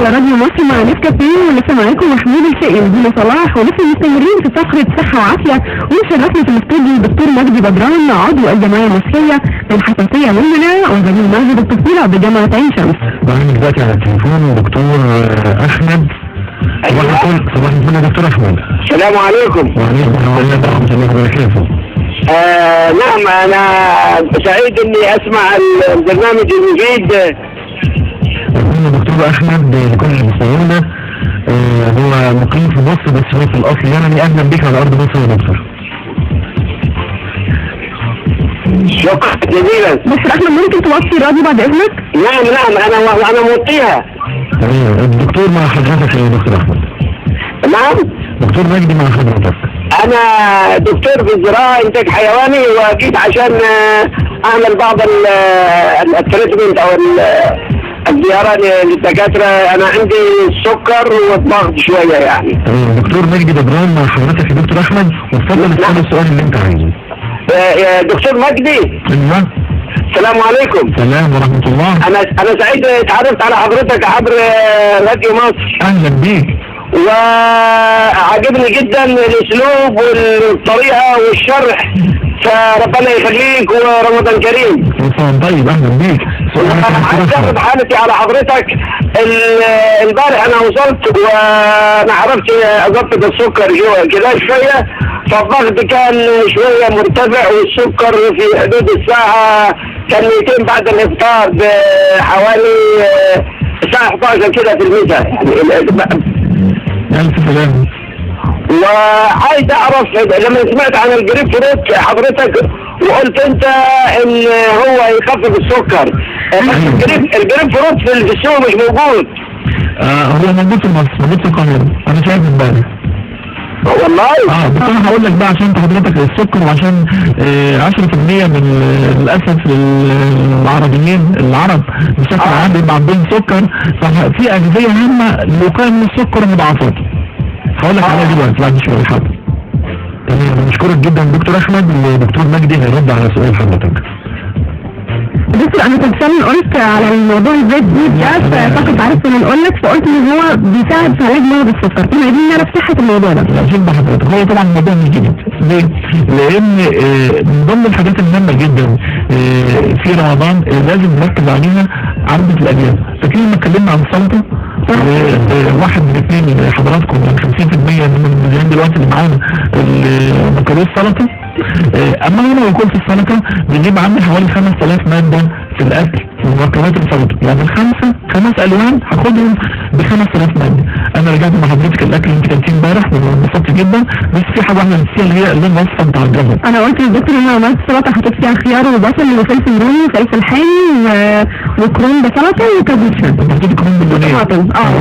على راديو مصر مع نسكافيه، ولسه معاكم محمود الفقي ودينا صلاح، ولسه مستمرين في فقرة صحة وعافية. وشرفنا في الاستوديو الدكتور مجدي بدران، عضو الجمعية المصرية للحساسية والمناعة وزميل معهد الطفولة بجامعة عين شمس. معانا دلوقتي على التليفون دكتور احمد. صباح الفل، صباح الفل يا دكتور احمد. السلام عليكم. وعليكم السلام ورحمة الله وبركاته. نعم، انا سعيد اني اسمع البرنامج المفيد. دكتور احمد لكل اللي بيسمعونا، هو مقيم في مصر بس هو في الاصل يعني. اهلا بك على ارض مصر يا دكتور. شكرا جزيلا. دكتور احمد، ممكن توطي الراديو بعد اذنك؟ نعم نعم، انا موطيها. تمام، الدكتور مع حضرتك يا دكتور احمد. نعم، دكتور مجدي مع حضرتك. انا دكتور في الزراعة انتاج حيواني، وجيت عشان اعمل بعض ال treatment او الزيارة للدكاتره. انا عندي السكر والضغط شوية يعني. تمام، دكتور مجدي بدران مع حضرتك يا دكتور احمد، واتفضل اسال السؤال اللي انت عايزه. يا دكتور مجدي. ايوه. السلام عليكم. السلام ورحمة الله. انا سعيد اتعرفت على حضرتك عبر راديو مصر. اهلا بيك. وعجبني جدا الاسلوب والطريقة والشرح، فربنا يخليك ورمضان كريم. طيب اهلا بيك. عايز اعرض حالتي على حضرتك. البارح انا وصلت وما عرفتش اظبط السكر جوه كده شوية، فالضغط كان شوية مرتفع، والسكر في حدود الساعة كان 200 بعد الافطار بحوالي الساعة 11 كده في المساء يعني. ألف سلامة. وعايز اعرف لما سمعت عن الجريب فروت حضرتك وقلت انت ان هو يخفف السكر، الجريب فروت في السوق مش موجود. هو موجود في مصر، موجود في القاهرة، انا شايف امبارح. والله؟ بس انا هقول لك بقى عشان حضرتك السكر، وعشان 10% من للاسف العربيين العرب بشكل عام بيبقى عندهم سكر، ففي اغذية هامة للوقاية من السكر ومضاعفاته. هقول لك عليها دلوقتي بعد شوية. حاضر. تمام، بشكرك جدا دكتور احمد. والدكتور مجدي هيرد على سؤال حضرتك. دكتور انا كنت فعلا قلت على الموضوع الزيت ده، فاعتقد عرفت ان اقول لك، فقلت ان هو بيساعد في علاج مرض السكر، كنا عايزين نعرف صحة الموضوع ده. لا شوف بقى حضرتك، هو طبعا الموضوع مش جديد. ليه؟ لان من ضمن الحاجات المهمة جدا في رمضان لازم نركز عليها عودة الالياف. فاكرين لما اتكلمنا عن السلطة؟ واحد من اثنين حضراتكم من 50% من المذيعين دلوقتي اللي معانا المكرونه السلطة. اما انا لو كنت السلطة بنجيب عندي حوالي 5000 مادة في الاكل من مركبات السلطة، يعني خمس الوان هاخدهم ب 5000 مادة. انا رجعت مع حضرتك الاكل اللي انت كلتيه امبارح وانبسطت جدا، بس في حاجة واحدة نسيتها اللي هي اللون الاصفر بتاع الجزر. انا قلت للدكتور ان انا عملت سلطة حطيت فيها خيار وبصل وفلفل رومي وفلفل حامي وكرنب سلطة وكابوتشا. انت حطيتي كرنب باللونين.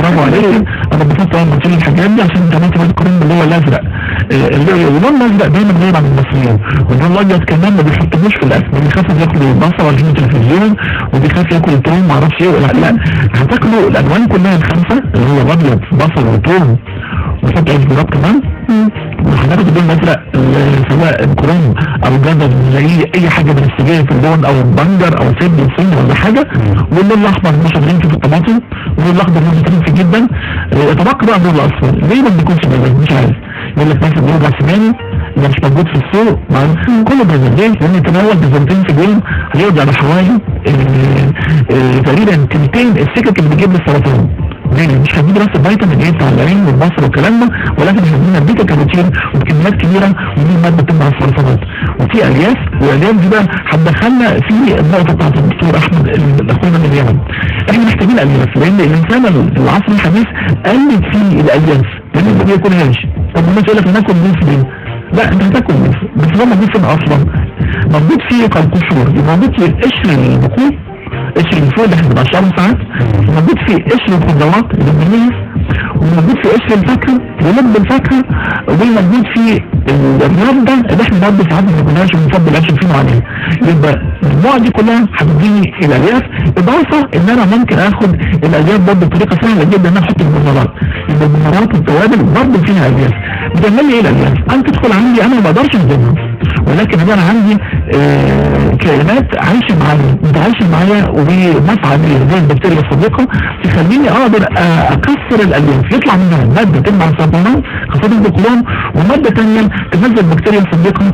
برافو عليكي، انا اتبسطت اول ما قلت لي الحاجات دي عشان انت عملت الكرنب اللي هو الازرق. اللون الازرق دايما غايب عن المصريين، واللون الابيض كمان ما بيحطوهوش في الاكل، بيخافوا ياكلوا بصل ولا التلفزيون، وبيخاف ياكل توم ما اعرفش ايه. لا هتاكلوا الالوان كلها الخمسة اللي هو الابيض بصل وتوم وحط عيش جراب كمان، وحضرتك اللون الازرق سواء كرنب او جزر زي اي حاجة بنفسجيه في اللون او بنجر او فلفل صيني ولا حاجة، واللون الاحمر مش في الطماطم، واللون الاخضر فيتامين سي جدا. تبقى بقى اللون الاصفر ليه ما بيكونش موجود؟ مش عارف، يقول لك مثلا بيوجع سناني ده مش موجود في السوق، كله جزر. ليه؟ لان تناول جزرتين في اليوم هيقضي على حوالي تقريبا تلتين السكك اللي بتجيب للسرطان. ليه؟ مش هتجيب راس الفيتامين ايه بتاع العين والبصر والكلام ده، ولكن هتجيب بيتا كاروتين وبكميات كبيرة، ودي مادة بتمنع السرطانات. وفي الياف، والالياف دي بقى هتدخلنا في النقطة بتاعت الدكتور احمد اخونا من اليمن. احنا محتاجين الياف لان الانسان العصر الحديث قلت فيه الالياف لان ما بياكلهاش. طب الناس يقول لك ناكل موز ليه؟ لا انت هتاكل موز، بس هو موجود فين اصلا؟ موجود في قرقشور، موجود في قشر البقول، قشر الفول اللي احنا بنقشره ساعات، موجود في قشر الخضروات اللي بنرميها، وموجود في قشر الفاكهة ولب الفاكهة، وموجود في الرده اللي احنا برضه ساعات ما بناكلهاش وبنفضل عيش فينا عليها. يبقى المجموعة دي كلها هتديني الالياف، اضافه ان انا ممكن اخد الالياف برضه بطريقة سهلة جدا ان انا احط البهارات. يبقى البهارات والتوابل برضه فيها الياف. بتعمل لي ايه الالياف؟ انا تدخل عندي انا ما بقدرش اهضمها، ولكن انا عندي كائنات عايشه معايا، متعايشه معايا ونافعة ليا زي البكتيريا الصديقة، تخليني اقدر اكسر الالياف، يطلع منها مادة تمنع السرطانات خاصة بالقولون، ومادة ثانية تنزل بكتيريا صديقه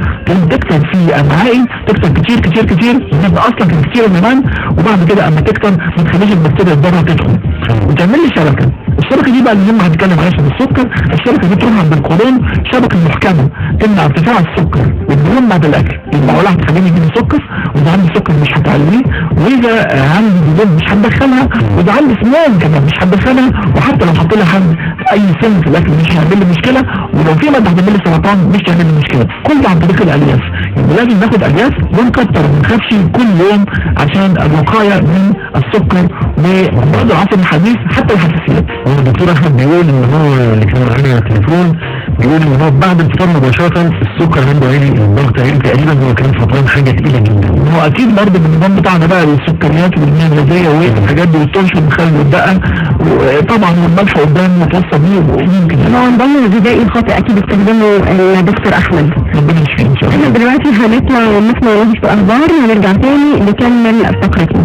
تكتر في امعائي، تكتر كتير كتير كتير، المادة اصلا كانت كتير زمان، وبعد كده اما تكتر ما تخليش البكتيريا الضارة تدخل وتعمل لي شبكة. الشبكة دي بقى اللي هم هنتكلم عليها عشان السكر، الشبكة دي تروح عند القولون، شبكة محكمة تمنع ارتفاع السكر والدهون بعد الاكل، يبقى ولا هتخليني يجيلي سكر، واذا عندي سكر مش هتعليه، واذا عندي دهون مش هتدخلها، واذا عندي سموم كمان مش هتدخلها، وحتى لو حط لي حد اي سم في الاكل مش هيعمل لي مشكلة، ولو في مادة هتعمل لي سرطان مش هتعمل لي مشكلة، كل ده عن طريق الالياف. يبقى لازم ناخد الياف ونكتر، ما نخافش كل يوم عشان الوقاية من السكر وامراض العصر الحديث حتى الحساسيات. هو الدكتور احمد بيقول ان هو اللي كان معانا على التليفون بيقول ان هو بعد الفطار مباشرة السكر عنده عالي، الضغط عالي، تقريبا هو كان فطران حاجة تقيلة جدا. هو اكيد برضه بالنظام بتاعنا بقى السكريات والمياه الغازية والحاجات دي والترش والمخلل والدقه وطبعا والملح قدام متوصى بيه وممكن هو النظام الغذائي الخاطئ اكيد استخدمه الدكتور احمد. ربنا يشفيه ان شاء الله. احنا دلوقتي هنطلع ونسمع نشرة اخبار ونرجع تاني نكمل فقرتنا.